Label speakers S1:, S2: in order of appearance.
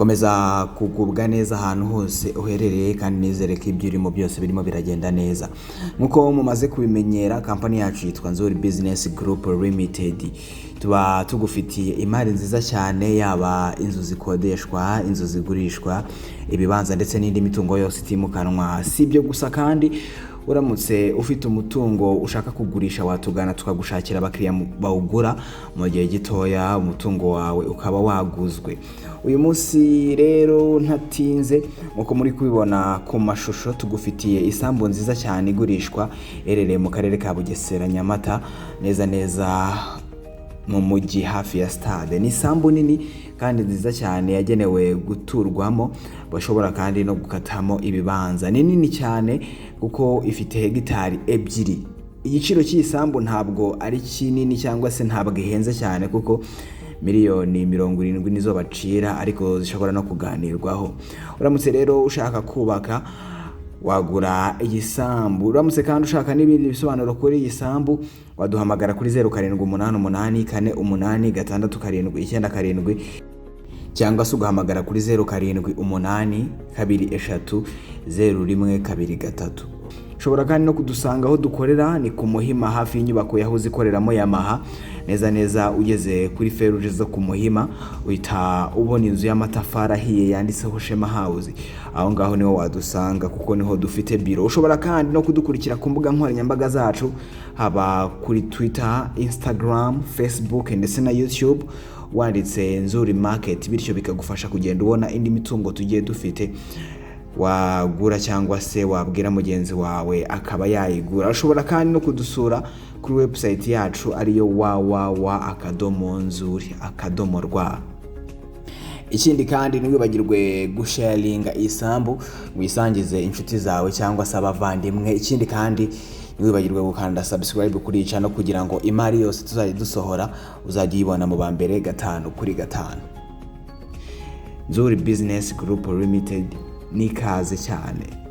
S1: Komeza kugubwa neza ahantu hose uherereye, kandi nizere ko ibyo urimo byose birimo biragenda neza. Nk'uko mumaze kubimenyera, kampani yacu yitwa Nzuri Business Group Limited. Tuba tugufitiye imari nziza cyane, yaba inzu zikodeshwa, inzu zigurishwa, ibibanza ndetse n'indi mitungo yose itimukanwa. Si ibyo gusa kandi, uramutse ufite umutungo ushaka kugurisha, watugana tukagushakira abakiriya bawugura mu gihe gitoya, umutungo wawe ukaba waguzwe. Uyu munsi rero ntatinze, nk'uko muri kubibona ku mashusho, tugufitiye isambu nziza cyane igurishwa, iherereye mu karere ka Bugesera, Nyamata, neza neza mu mujyi hafi ya stade. Ni isambu nini kandi nziza cyane yagenewe guturwamo, bashobora kandi no gukatamo ibibanza. Ni nini cyane kuko ifite hegitari 2. Igiciro cy'iyi sambu ntabwo ari kinini cyangwa se ntabwo ihenze cyane, kuko miliyoni 70 nizo bacira, ariko zishobora no kuganirwaho. Uramutse rero ushaka kubaka, wagura iyi sambu. Uramutse kandi ushaka n'ibindi bisobanuro kuri iyi sambu, waduhamagara kuri 0788486797, cyangwa se ugahamagara kuri 0782300123. Ushobora kandi no kudusanga aho dukorera, ni ku Muhima, hafi y'inyubako yahoze ikoreramo Yamaha. Neza neza ugeze kuri feruje zo ku Muhima, uhita ubona inzu y'amatafari ahiye yanditseho Shema House. Aho ngaho niho wadusanga kuko niho dufite biro. Ushobora kandi no kudukurikira ku mbuga nkoranyambaga zacu, haba kuri Twitter, Instagram, Facebook ndetse na YouTube, wanditse Nzuri Market, bityo bikagufasha kugenda ubona indi mitungo tugiye dufite wagura cyangwa se wabwira mugenzi wawe akaba yayigura. Ushobora kandi no kudusura kuri website yacu, ariyo www.nzuri.rw. Ikindi kandi, ntiwibagirwe gusharinga isambu, wisangize inshuti zawe cyangwa se abavandimwe. Ikindi kandi, ntiwibagirwe gukanda subscribe kuri iyi channel kugira ngo imari yose tuzajya dusohora uzajya uyibona mu ba mbere gatanu kuri gatanu. Nzuri Business Group Limited, n'ikaze cyane.